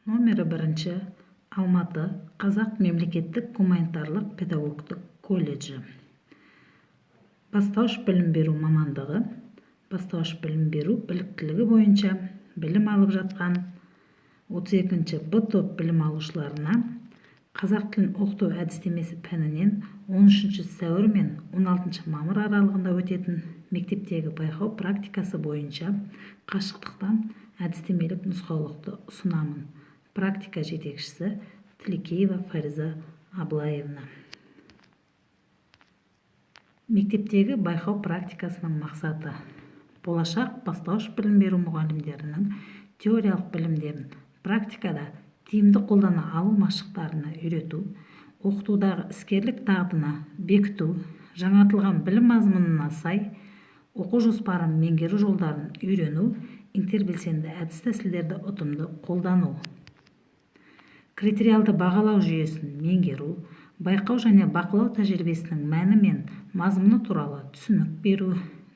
Номері 1 Алматы Қазақ мемлекеттік гуманитарлық педагогтық колледжі. Бастауыш білім беру мамандығы, бастауыш білім беру біліктілігі бойынша білім алып жатқан 32 Б топ білім алушыларына қазақ тілін оқыту әдістемесі пәнінен 13 сәуір мен 16 мамыр аралығында өтетін мектептегі байқау практикасы бойынша қашықтықтан әдістемелік нұсқаулықты ұсынамын. Практика жетекшісі Тілекеева Фариза Абылаевна. Мектептегі байқау практикасының мақсаты: болашақ бастауыш білім беру мұғалімдерінің теориялық білімдерін практикада тиімді қолдана алу машықтарына үйрету, оқытудағы іскерлік дағдыны бекіту, жаңартылған білім мазмұнына сай оқу жоспарын меңгеру жолдарын үйрену, интербелсенді әдіс-тәсілдерді ұтымды қолдану, критериалды бағалау жүйесін меңгеру, байқау және бақылау тәжірибесінің мәні мен мазмұны туралы түсінік беру,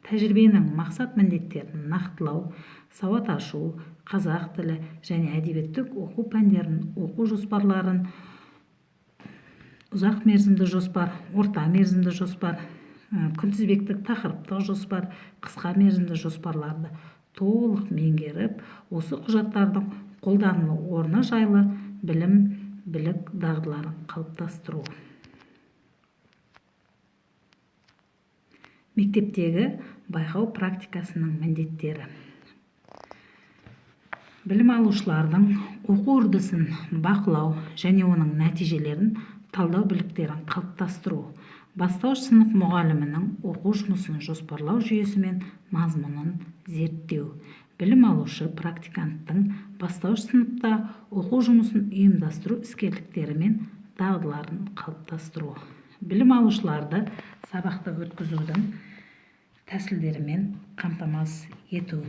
тәжірибенің мақсат-міндеттерін нақтылау, сауат ашу, қазақ тілі және әдебиеттік оқу пәндерін оқу жоспарларын ұзақ мерзімді жоспар, орта мерзімді жоспар, күнтізбектік тақырыптық жоспар, қысқа мерзімді жоспарларды толық меңгеріп, осы құжаттардың қолданылу орны жайлы білім, білік дағдыларын қалыптастыру. Мектептегі байқау практикасының міндеттері: білім алушылардың оқу үрдісін бақылау және оның нәтижелерін талдау біліктерін қалыптастыру, бастауыш сынып мұғалімінің оқу жұмысын жоспарлау жүйесі мен мазмұнын зерттеу, білім алушы практиканттың бастауыш сыныпта оқу жұмысын ұйымдастыру іскерліктері мен дағдыларын қалыптастыру, білім алушыларды сабақты өткізудің тәсілдерімен қамтамасыз ету.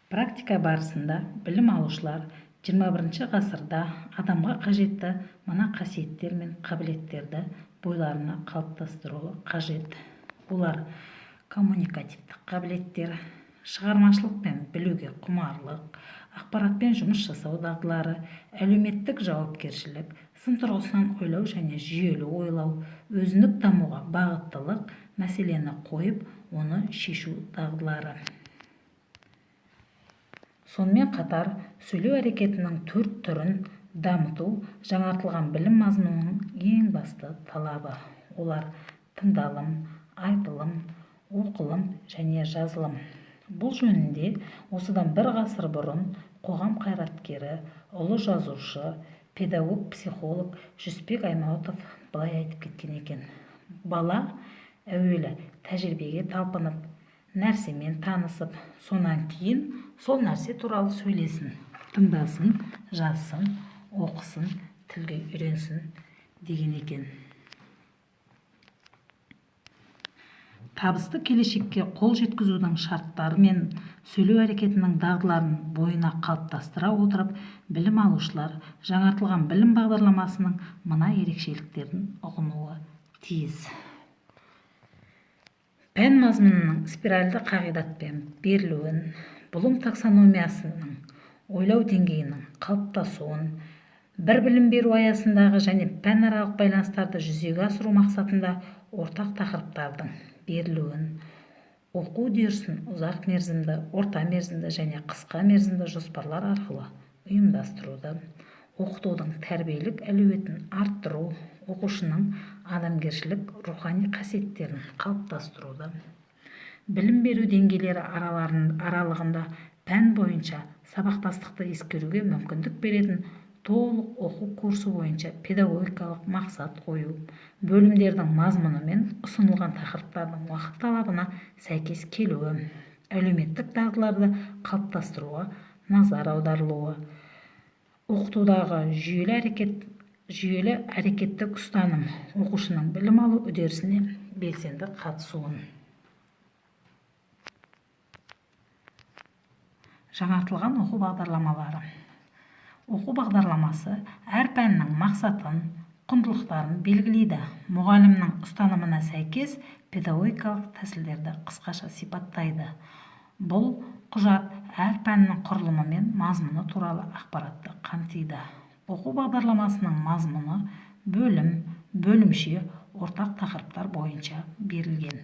Практика барысында білім алушылар 21 ғасырда адамға қажетті мына қасиеттер мен қабілеттерді бойларына қалыптастыруы қажет. Олар: коммуникативтік қабілеттер, шығармашылық пен білуге құмарлық, ақпаратпен жұмыс жасау дағдылары, әлеуметтік жауапкершілік, сын тұрғысынан ойлау және жүйелі ойлау, өзіндік дамуға бағыттылық, мәселені қойып, оны шешу дағдылары. Сонымен қатар, сөйлеу әрекетінің 4 түрін дамыту жаңартылған білім мазмұнының ең басты талабы. Олар: тыңдалым, айтылым, оқылым және жазылым. Бұл жөнінде осыдан бір ғасыр бұрын қоғам қайраткері, ұлы жазушы, педагог-психолог Жүсіпбек Аймауытов былай айтып кеткен екен: бала әуелі тәжірибеге талпынып, нәрсемен танысып, сонан кейін сол нәрсе туралы сөйлесін, тыңдасын, жазсын, оқысын, тілге үйренсін деген екен. Табысты келешекке қол жеткізудің шарттары мен сөйлеу әрекетінің дағдыларын бойына қалыптастыра отырып, білім алушылар жаңартылған білім бағдарламасының мына ерекшеліктерін ұғынуы тиіс. Пән мазмұнының спиральді қағидатпен берілуін, Блум таксономиясының ойлау деңгейінің қалыптасуын, бір білім беру аясындағы және пәнаралық байланыстарды жүзеге асыру мақсатында ортақ тақырыптардың берілуін, оқу үдерісін ұзақ мерзімді, орта мерзімді және қысқа мерзімді жоспарлар арқылы ұйымдастыруды, оқытудың тәрбиелік әлеуетін арттыру, оқушының адамгершілік рухани қасиеттерін қалыптастыруды, білім беру деңгейлері аралығында пән бойынша сабақтастықты ескеруге мүмкіндік беретін толық оқу курсы бойынша педагогикалық мақсат қою, бөлімдердің мазмұны мен ұсынылған тақырыптардың уақыт талабына сәйкес келуі, әлеуметтік дағдыларды қалыптастыруға назар аударылуы, оқытудағы жүйелі әрекеттік ұстаным, оқушының білім алу үдерісіне белсенді қатысуын. Жаңартылған оқу бағдарламалары. Оқу бағдарламасы әр пәннің мақсатын, құндылықтарын белгілейді. Мұғалімнің ұстанымына сәйкес педагогикалық тәсілдерді қысқаша сипаттайды. Бұл құжат әр пәннің құрылымы мен мазмұны туралы ақпаратты қамтиды. Оқу бағдарламасының мазмұны бөлім, бөлімше, ортақ тақырыптар бойынша берілген.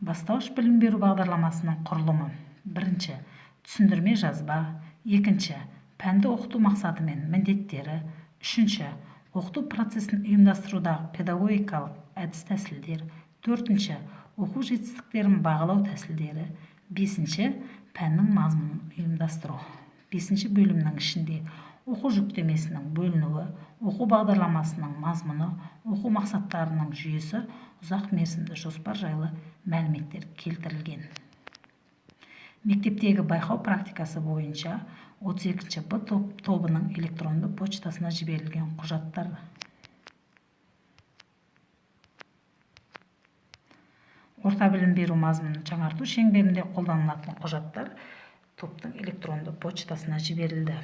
Бастауыш білім беру бағдарламасының құрылымы. Бірінші, түсіндірме жазба. Екінші, пәнді оқыту мақсаты мен міндеттері. Үшінші, оқыту процесін ұйымдастырудағы педагогикалық әдіс-тәсілдер. Төртінші, оқу жетістіктерін бағалау тәсілдері. Бесінші, пәннің мазмұнын ұйымдастыру. Бесінші бөлімнің ішінде оқу жүктемесінің бөлінуі, оқу бағдарламасының мазмұны, оқу мақсаттарының жүйесі, ұзақ мерзімді жоспар жайлы мәліметтер келтірілген. Мектептегі байқау практикасы бойынша 32 Б тобының электронды почтасына жіберілген құжаттар. Орта білім беру мазмұнын жаңарту шеңберінде қолданылатын құжаттар топтың электронды почтасына жіберілді.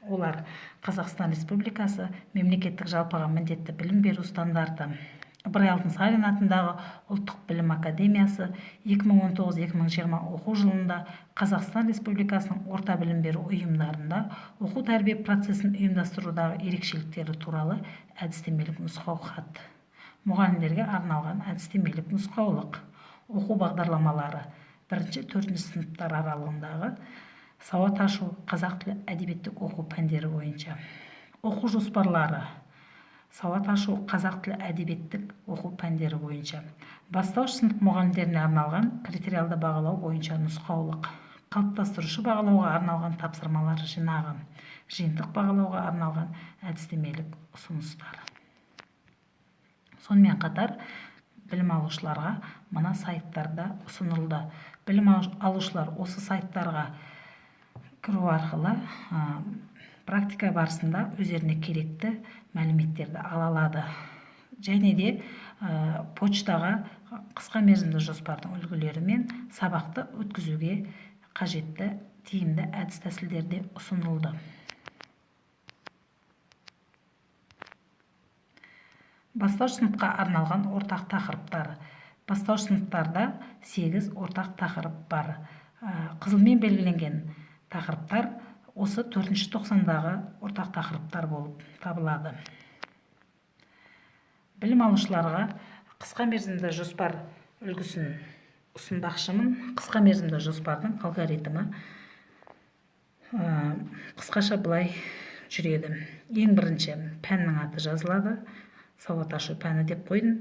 Олар Қазақстан Республикасы мемлекеттік жалпыға міндетті білім беру стандарты, Ыбырай Алтынсарин атындағы Ұлттық білім академиясы 2019-2020 оқу жылында Қазақстан Республикасының орта білім беру ұйымдарында оқу-тәрбие процесін ұйымдастырудағы ерекшеліктері туралы әдістемелік нұсқау хат, мұғалімдерге арналған әдістемелік нұсқаулық, оқу бағдарламалары 1-ші, 4-ші сыныптар аралығындағы сауат ашу, қазақ тілі, әдебиеттік оқу пәндері бойынша, оқу жоспарлары, сауат ашу, қазақ тілі, әдебиеттік оқу пәндері бойынша, бастауыш сынып мұғалімдеріне арналған критериалды бағалау бойынша нұсқаулық, қалыптастырушы бағалауға арналған тапсырмалар жинағы, жиынтық бағалауға арналған әдістемелік ұсыныстар. Сонымен қатар білім алушыларға мына сайттарда ұсынылды. Білім алушылар осы сайттарға кіру арқылы практика барысында өздеріне керекті мәліметтерді ала алады. Және де почтаға қысқа мерзімді жоспардың үлгілері мен сабақты өткізуге қажетті тиімді әдіс-тәсілдер де ұсынылды. Бастауыш сыныпқа арналған ортақ тақырыптар. Бастауыш сыныптарда 8 ортақ тақырып бар. Қызылмен белгіленген тақырыптар осы 4-ші тоқсандағы ортақ тақырыптар болып табылады. Білім алушыларға қысқа мерзімді жоспар үлгісін ұсынбақшымын. Қысқа мерзімді жоспардың алгоритмі қысқаша былай жүреді. Ең бірінші пәннің аты жазылады. Сауат ашу пәні деп қойдым.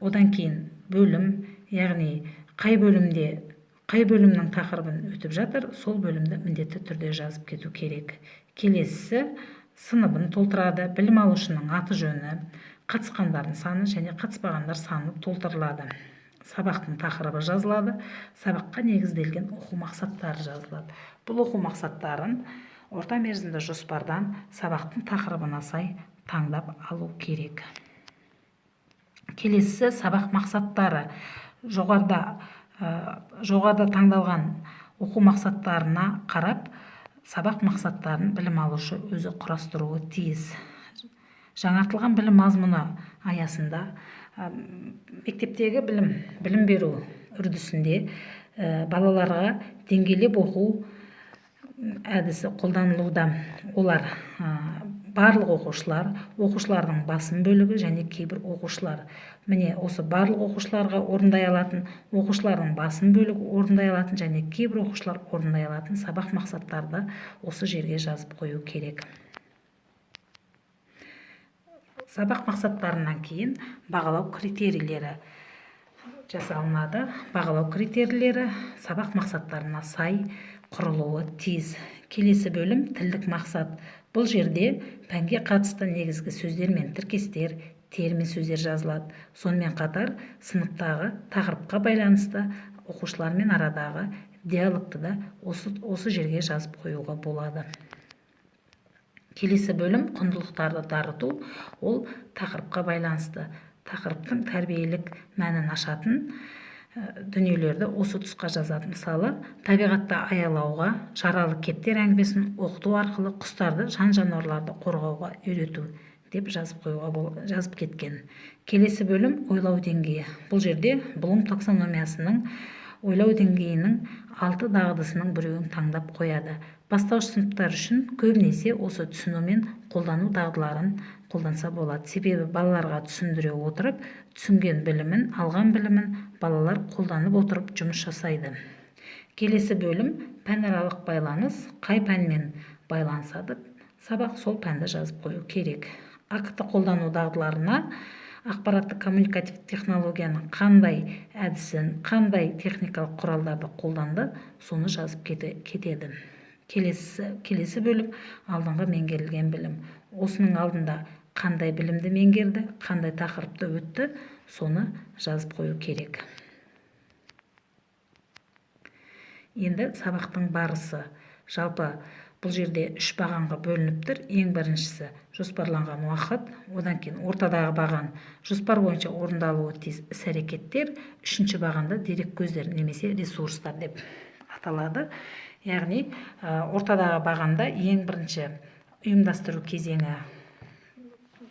Одан кейін бөлім, яғни қай бөлімде, қай бөлімнің тақырыбын өтіп жатыр, сол бөлімді міндетті түрде жазып кету керек. Келесісі сыныбын толтырады, білім алушының аты жөні, қатысқандардың саны және қатыспағандар саны толтырылады. Сабақтың тақырыбы жазылады, сабаққа негізделген оқу мақсаттары жазылады. Бұл оқу мақсаттарын орта мерзімді жоспардан сабақтың тақырыбына сай таңдап алу керек. Келесісі сабақ мақсаттары. Жоғарыда таңдалған оқу мақсаттарына қарап, сабақ мақсаттарын білім алушы өзі құрастыруы тиіс. Жаңартылған білім мазмұны аясында мектептегі білім беру үрдісінде балаларға деңгейлеп оқу әдісі қолданылуда. Олар барлық оқушылар, оқушылардың басым бөлігі және кейбір оқушылар. Міне осы барлық оқушыларға орындай алатын, оқушылардың басым бөлігі орындай алатын және кейбір оқушылар орындай алатын сабақ мақсаттарды осы жерге жазып қою керек. Сабақ мақсаттарынан кейін бағалау критерийлері жасалынады. Бағалау критерийлері сабақ мақсаттарына сай құрылуы тиіс. Келесі бөлім тілдік мақсат. Бұл жерде пәнге қатысты негізгі сөздер мен тіркестер, термин сөздер жазылады. Сонымен қатар сыныптағы тақырыпқа байланысты оқушылармен арадағы диалогты да осы жерге жазып қоюға болады. Келесі бөлім құндылықтарды дарыту, ол тақырыпқа байланысты. Тақырыптың тәрбиелік мәнін ашатын дүниелерді осы тұсқа жазады. Мысалы, табиғатта аялауға, жаралы кептер әңгімесін оқыту арқылы құстарды, жан-жануарларды қорғауға үйрету деп жазып қоюға жазып кеткен. Келесі бөлім ойлау деңгейі. Бұл жерде Блум таксономиясының Ойлау деңгейінің 6 дағдысының біреуін таңдап қояды. Бастауыш сыныптар үшін көбінесе осы түсіну мен қолдану дағдыларын қолданса болады. Себебі балаларға түсіндіре отырып, түсінген білімін, алған білімін балалар қолданып отырып жұмыс жасайды. Келесі бөлім пәнаралық байланыс. Қай пәнмен байланысады сабақ, сол пәнді жазып қою керек. АКТ қолдану дағдыларына ақпараттық коммуникативті технологияның қандай әдісін, қандай техникалық құралдарды қолданды, соны жазып кетеді. Келесі бөлім алдыңғы меңгерілген білім. Осының алдында қандай білімді меңгерді, қандай тақырыпты өтті, соны жазып қою керек. Енді сабақтың барысы. Жалпы бұл жерде 3 бағанға бөлініп тұр. Ең біріншісі жоспарланған уақыт, одан кейін ортадағы баған жоспар бойынша орындалуы тиіс іс-әрекеттер, үшінші бағанда дереккөздер немесе ресурстар деп аталады. Яғни ортадағы бағанда ең бірінші ұйымдастыру кезеңі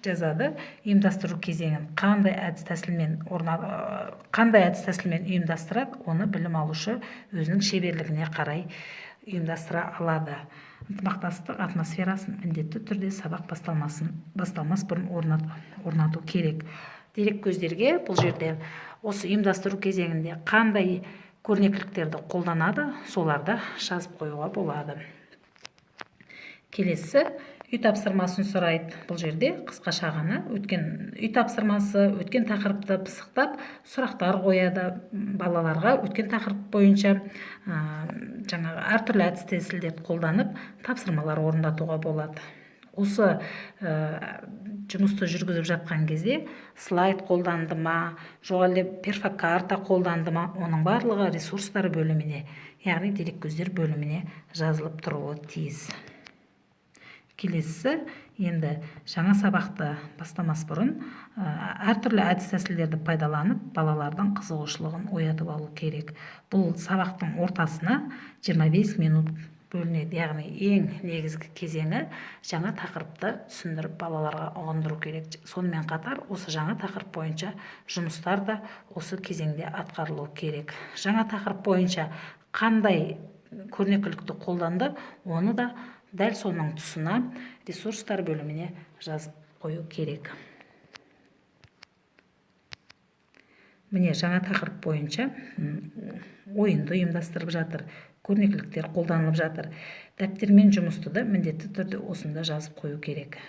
жазады. Ұйымдастыру кезеңін қандай әдіс тәсілмен ұйымдастырады, оны білім алушы өзінің шеберлігіне қарай ұйымдастыра алады. Ынтымақтастық атмосферасын міндетті түрде сабақ басталмас бұрын орнату керек. Дереккөздерге бұл жерде осы ұйымдастыру кезеңінде қандай көрнекіліктерді қолданады, соларды жазып қоюға болады. Келесі үй тапсырмасын сұрайды. Бұл жерде қысқаша ғана өткен үй тапсырмасы, өткен тақырыпты пысықтап сұрақтар қояды балаларға. Өткен тақырып бойынша жаңағы әртүрлі әдіс тәсілдерді қолданып тапсырмалар орындатуға болады. Осы жұмысты жүргізіп жатқан кезде слайд қолданды ма, жоқ әлде перфокарта қолданды ма, оның барлығы ресурстар бөліміне, яғни дереккөздер бөліміне жазылып тұруы тиіс. Келесісі енді жаңа сабақты бастамас бұрын әртүрлі әдіс тәсілдерді пайдаланып балалардың қызығушылығын оятып алу керек. Бұл сабақтың ортасына 25 минут бөлінеді. Яғни ең негізгі кезеңі жаңа тақырыпты түсіндіріп балаларға ұғындыру керек. Сонымен қатар осы жаңа тақырып бойынша жұмыстар да осы кезеңде атқарылу керек. Жаңа тақырып бойынша қандай көрнекілікті қолданды, оны да дәл соның тұсына ресурстар бөліміне жазып қою керек. Міне жаңа тақырып бойынша ойынды ұйымдастырып жатыр, көрнекіліктер қолданылып жатыр. Дәптермен жұмысты да міндетті түрде осында жазып қою керек.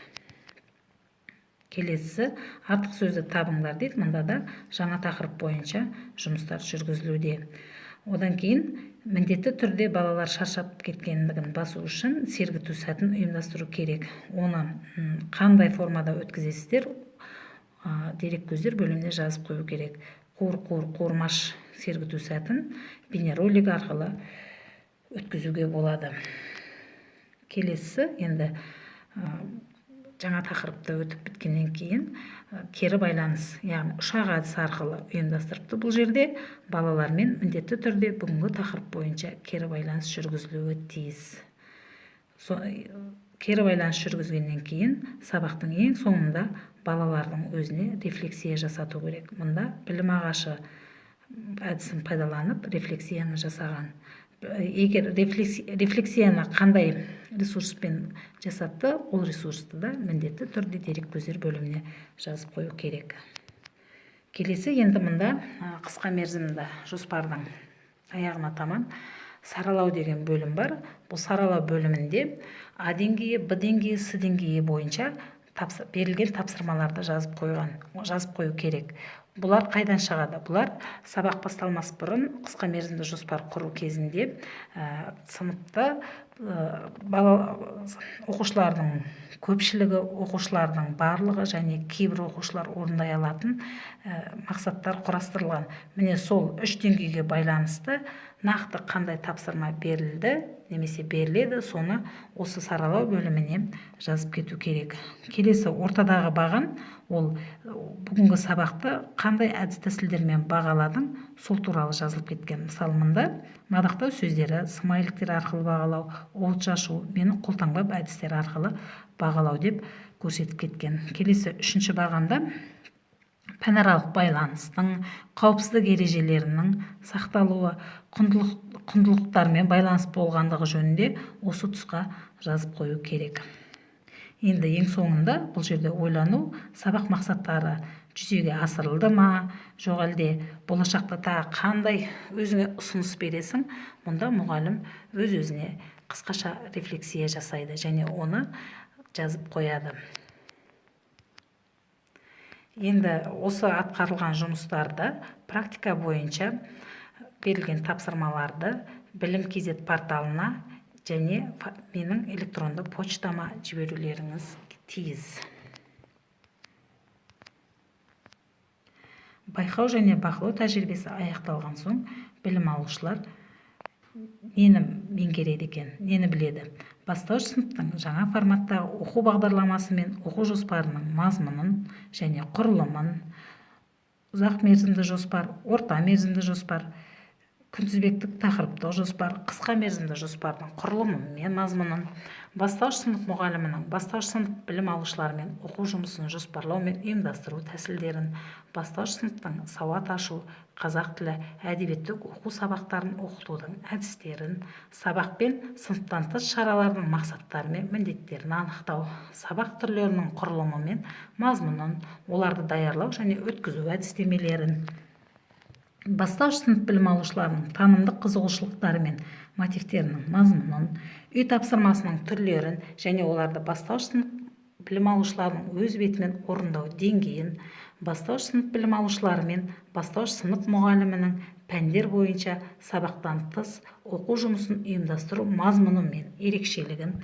Келесісі артық сөзді табыңдар дейді. Мында да жаңа тақырып бойынша жұмыстар жүргізілуде. Одан кейін міндетті түрде балалар шаршап кеткендігін басу үшін сергіту сәтін ұйымдастыру керек. Оны қандай формада өткізесіздер, дереккөздер бөліміне жазып қою керек. Қуыр-қуыр қуырмаш сергіту сәтін бейнеролик арқылы өткізуге болады. Келесісі енді жаңа тақырыпты өтіп біткеннен кейін кері байланыс, яғни ұшақ әдісі арқылы ұйымдастырыпты. Бұл жерде балалармен міндетті түрде бүгінгі тақырып бойынша кері байланыс жүргізілуі тиіс. Кері байланыс жүргізгеннен кейін сабақтың ең соңында балалардың өзіне рефлексия жасату керек. Мұнда білім ағашы әдісін пайдаланып рефлексияны жасаған. Егер рефлексияны қандай ресурспен жасатты, ол ресурсты да міндетті түрде дереккөздер бөліміне жазып қою керек. Келесі енді мұнда қысқа мерзімді жоспардың аяғына таман саралау деген бөлім бар. Бұл саралау бөлімінде А деңгейі, Б деңгейі, С деңгейі бойынша берілген тапсырмаларды жазып қою керек. Бұлар қайдан шығады? Бұлар сабақ басталмас бұрын қысқа мерзімді жоспар құру кезінде сыныпта оқушылардың көпшілігі, оқушылардың барлығы және кейбір оқушылар орындай алатын мақсаттар құрастырылған. Міне сол үш деңгейге байланысты нақты қандай тапсырма берілді немесе беріледі, соны осы саралау бөліміне жазып кету керек. Келесі ортадағы баған, ол бүгінгі сабақты қандай әдіс тәсілдермен бағаладың, сол туралы жазылып кеткен. Мысалы, мында мадақтау сөздері, смайликтер арқылы бағалау, от шашу, мені қолтаңбап әдістері арқылы бағалау деп көрсетіп кеткен. Келесі үшінші бағанда Пәнаралық байланыстың, қауіпсіздік ережелерінің сақталуы, құндылықтармен байланыс болғандығы жөнінде осы тұсқа жазып қою керек. Енді ең соңында бұл жерде ойлану, сабақ мақсаттары жүзеге асырылды ма, жоқ әлде болашақта тағы қандай өзіңе ұсыныс бересің, мұнда мұғалім өз-өзіне қысқаша рефлексия жасайды және оны жазып қояды. Енді осы атқарылған жұмыстарды практика бойынша берілген тапсырмаларды Білім KZ порталына және менің электронды почтама жіберулеріңіз тиіс. Байқау және бақылау тәжірибесі аяқталған соң білім алушылар нені меңгереді екен, нені біледі? Бастауыш сыныптың жаңа форматтағы оқу бағдарламасы мен оқу жоспарының мазмұнын және құрылымын, ұзақ мерзімді жоспар, орта мерзімді жоспар, күнтізбектік тақырыптық жоспар, қысқа мерзімді жоспардың құрылымы мен мазмұнын, бастауыш сынып мұғалімінің бастауыш сынып білім алушыларымен оқу жұмысын жоспарлау мен ұйымдастыру тәсілдерін, бастауыш сыныптың сауат ашу, қазақ тілі, әдебиеттік оқу сабақтарын оқытудың әдістерін, сабақ пен сыныптан тыс шаралардың мақсаттары мен міндеттерін анықтау, сабақ түрлерінің құрылымы мен мазмұнын, оларды даярлау және өткізу әдістемелерін, бастауыш сынып білім алушыларының танымдық қызығушылықтары мен мотивтерінің мазмұнын, үй тапсырмасының түрлерін және оларды бастауыш сынып білім алушыларының өз бетімен орындау деңгейін, бастауыш сынып білім алушылары мен бастауыш сынып мұғалімінің пәндер бойынша сабақтан тыс оқу жұмысын ұйымдастыру мазмұны мен ерекшелігін,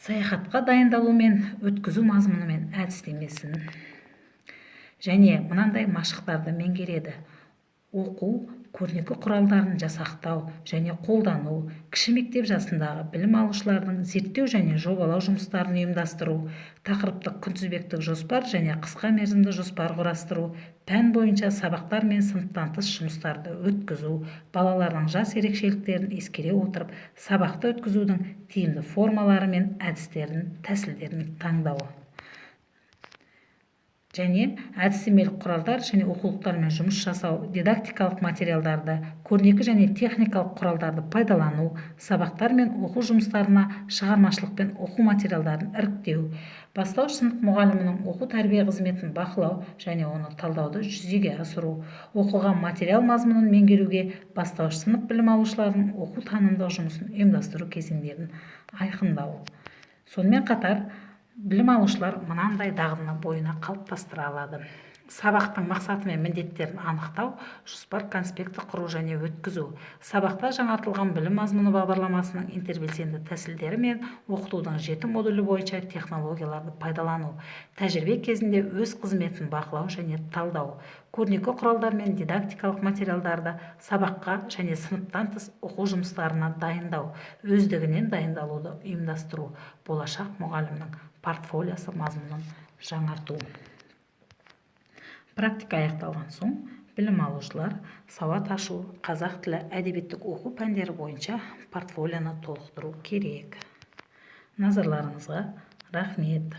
саяхатқа дайындалу мен өткізу мазмұны мен әдістемесін және мынандай машықтарды меңгереді. Оқу көрнекі құралдарын жасақтау және қолдану, кіші мектеп жасындағы білім алушылардың зерттеу және жобалау жұмыстарын ұйымдастыру, тақырыптық күнтізбектік жоспар және қысқа мерзімді жоспар құрастыру, пән бойынша сабақтар мен сыныптан тыс жұмыстарды өткізу, балалардың жас ерекшеліктерін ескере отырып, сабақты өткізудің тиімді формалары мен әдістерін, тәсілдерін таңдау және әдістемелік құралдар және оқулықтармен жұмыс жасау, дидактикалық материалдарды, көрнекі және техникалық құралдарды пайдалану, сабақтар мен оқу жұмыстарына шығармашылықпен оқу материалдарын іріктеу, бастауыш сынып мұғалімінің оқу тәрбие қызметін бақылау және оны талдауды жүзеге асыру, оқыған материал мазмұнын меңгеруге бастауыш сынып білім алушыларының оқу танымдық жұмысын ұйымдастыру кезеңдерін айқындау. Сонымен қатар білім алушылар мынандай дағдыны бойына қалыптастыра алады. Сабақтың мақсаты мен міндеттерін анықтау, жоспар конспекті құру және өткізу, сабақта жаңартылған білім мазмұны бағдарламасының интербелсенді тәсілдері мен оқытудың 7 модулі бойынша технологияларды пайдалану, тәжірибе кезінде өз қызметін бақылау және талдау, көрнекі құралдар мен дидактикалық материалдарды сабаққа және сыныптан тыс оқу жұмыстарына дайындау, өздігінен дайындалуды ұйымдастыру, болашақ мұғалімнің портфолиосы мазмұнын жаңарту. Практика аяқталған соң білім алушылар сауат ашу, қазақ тілі, әдебиеттік оқу пәндері бойынша портфолионы толықтыру керек. Назарларыңызға рахмет.